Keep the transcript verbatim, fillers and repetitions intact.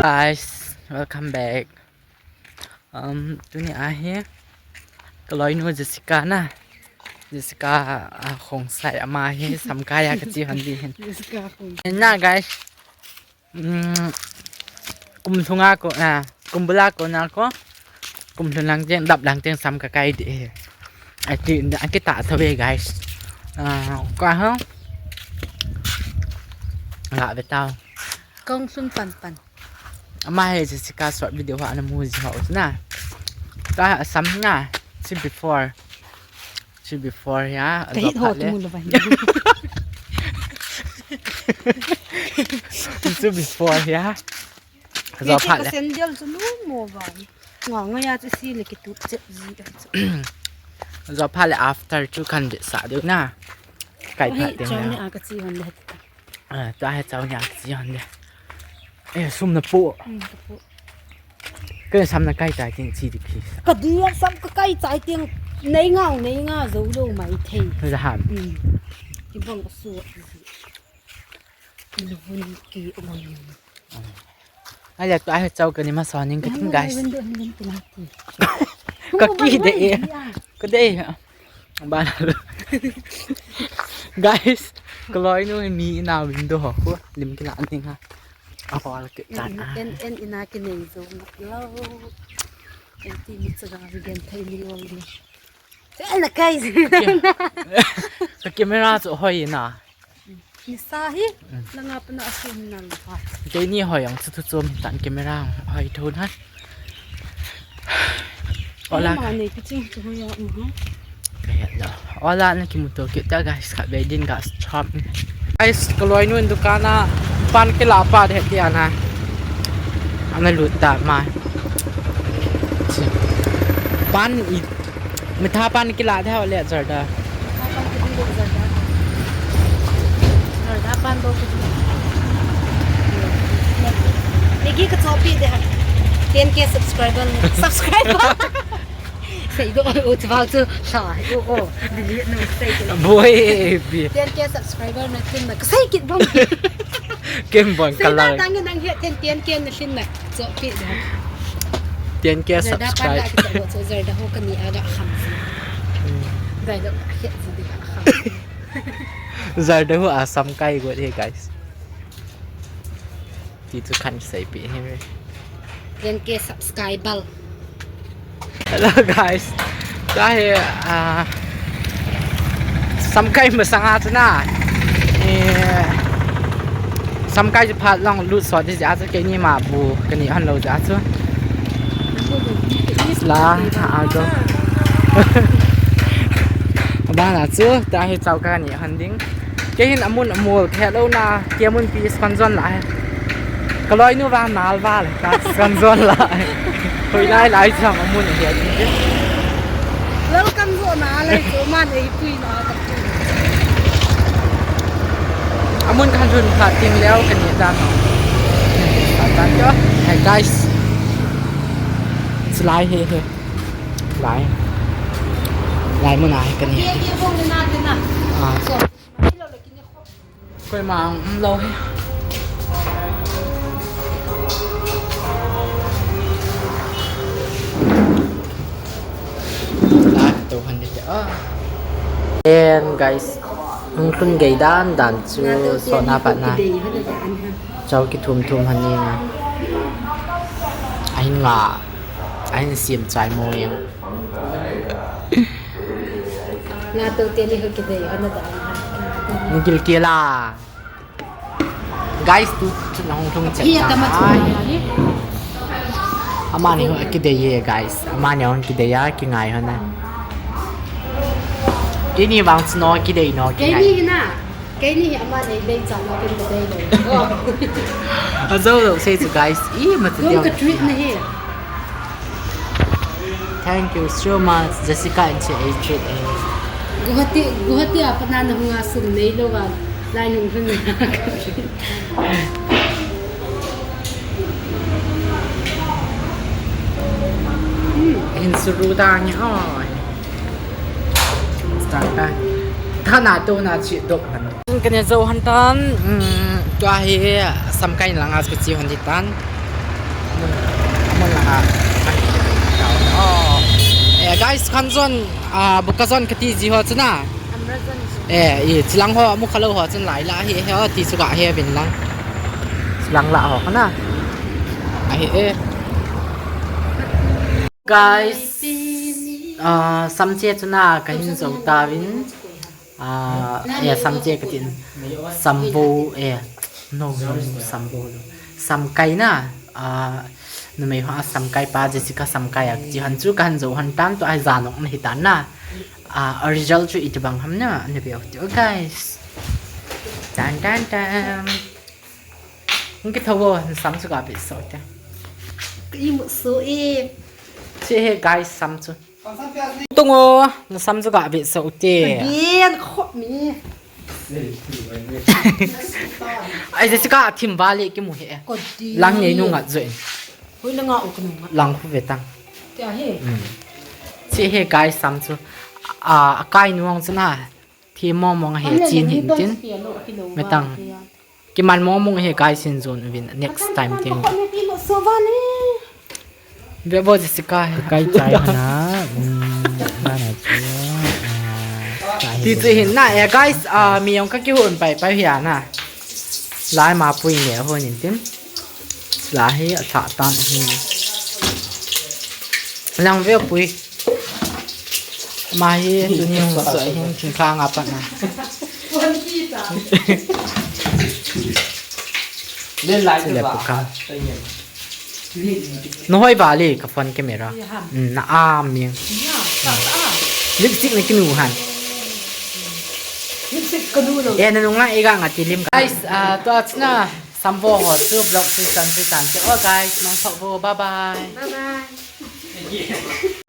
Guys, welcome back. Um, tuni ahi kaloinu Jessica na. Jessica, ah, Khongsai ama hi samkai a kachi hon ding ahin. Jessica Khongsai. Na guys. Um, kum sunga ko, ah, kum bula ko na ko. Kum sun lang jeng, dap lang jeng sam kakai ding ahi. Aki, aki ta thave guys. Ah, ka ha. Nga ve tao. Kong sun pan pan. Ama hi Jessica short video ho ana mu ji ho na. Ka sam na. Si before. Si before ya. Ka hit ho tu mu lo ba hi. Si before ya. Zo phat le. Sendal chu nu mo ba. Nga nga ya chu si le ki tu chep ji. Zo phat le after chu kan de sa de na. Kai phat de na. Ni a ka chi hon le. Ah, ta he chau nya chi hon de. Eh, sum na po. Hmm, ka po. Ka sam na kai chai ting chi di please. Ka di sam ka kai chai ting nei ngau nei nga zo lo mai thei. Za ham. Hmm. Ki bang su. Ki lo hun ki o ni. Ai le ta he chau ka ni ma sa ning ka ting guys. Ka ki de e. Ka de e. Bana. Guys, kaloinu hi mi ina window ho ko lim kila anting ha. Ahol kit tan. En, en, en ina kinei jo lo. En ti mi chaga vi gen thei ni lo ni. Che na kai. Ka camera chu hoi na. Nisa hi, langa pana asun nal ha. Keini hoi ang chu thu chom hi tan camera hoi thon ha. Ola. Ama nei kiching chu hoi ang ha. Ka het lo. Ola na kimuto kit ta guys, kha be din ga chop. Guys, kaloinu in dukan a pan kila pa de ti ana. Ana lut ta ma. Pan i Mitha pan kila thei le Zarda. Mitha pan kila le Zarda. Zarda pan bou kila. Maggi ka chopi de ha. Ten K subscriber. Subscriber. Sei do o chwa chu sa o o. Delete no sei. Boy bi. Ten K subscriber na tin na. Sei kit bang. Kem bang kala. Sei ta tang nang he ten ten K na tin na. Chopi de. Ten K subscribe. Zarda pan la ki to so Zarda ho kani aga kham. Gai lo khia ji de kham. Zarda ho a samkai go de guys. Ti chu kan sei pi he. Ten K subscriber. Hello guys. Tua hi, ah, samkai masanga chu na. Eh, samkai chu phat long lut sot di ja chu keini ma bu kani hon lo ja chu. La, a go. Bana chu, tua hi chau kani hon ding. Kei hin amun amol khe lo na, kei amun pi skan jon la he. Kaloinu vang nal val, ka skan jon la he. Hoi lai lai chang amun he. Lo kan zo na lai chu man ei pui na ka pui. Amun kan jun kha ting leo kani ta no. Sa ta jo. Hey guys. Slide he he. Lai. Lai mun a hi kani. Ye, ye, bong na, na. Ah. So, Koima um lou hi. Lai to han de. Ah. And guys, hung tun gei dan dan chu so na pa na. Chau kithum thum han ni na. Ahin nga. Ahin sim chai mo yang. Nga to te ni ho kidei, ana da. Ngil kila. Guys, tu, tu nang tung chet. Hi, ta ma tu. Amani ho kidei ye, guys. Amani ho kidei ya, kingai ho na. Kini bang sno kidei no, kingai. Kini na. Keini hi ama nei dei chan a ken ka dei lo. A zo lo sei chu guys. I ma chu. Kum ka treat na hi. Thank you so much, Jessica and Che, eh, treat, eh. Guwahati, Guwahati a pat na na hung a sum nei lo va. Lai nung hun. Hmm. Hin suru ta ni oi. Start ta. Thana to na chi dok han. Kani zo han tan, um, tua hi samkai lang as ka chi hon di tan. Eh, guys, kanjon, ah, bukajon kati ji ho chuna. Eh, i chilang ho, mukhalou ho chun lai la hi, he ho, ti chu ga he vin lang. Chilang la ho, kana. Ahi, eh. Guys, ah, samche chuna kahin jou tauvin. Ah, eh, samche katin. Samvo, eh, no, no, no, samvo lo. Samkai na, ah, numei ho a samkai pa Jessica samkai a, chi han chu kahin jou han tan tu ai janok na hitan na. Ah, original chu itibang ham na, na veu tu, guys. Tan, tan, tan. Hung kitho vo, na sam chu ga vetsah te. Ka imu so e. Che he guys, sam chu. Tung o, na sam chu ga vetsah te. Again, khop mi. Ai, Jessica, thim vale kimu he. Ko di. Lang nei nu ngat jo in. Hoi na nga u ka nu ngat. Lang khu ve tang. Tia he. Mm. Che he guys, sam chu. A, a kai nuang chu na. Thi mong mong he chin hin tin. Metang. Kiman mong mong he guys, hin jon uvin next time tin. Ve vo Jessica he. Kai chai na. Mm, ba na chu. Ah, ti chu hin na, eh, guys, ah, mi jong ka kihon pai pai hi a na. Lai ma pui ne ho nin tin. Lai hi a tha tan hi. Lang ve pui. Ama hi tuni hung so hin thingkhang a pat na. Len lai. Chule tu ba. Pu kam. Tei ngen. Na hoi vale ka phone camera. Ya ham. Mm, na am mi. Ya, ta ta. Lipstick na kinu han. Lipstick ka nu lo. Eh, na nung lang i ga nga ti lim. Guys, ah, tua chuna samvo ho chu vlog chu chan chu tan te. Oh, guys, nang thok vo. Bye bye. Bye bye.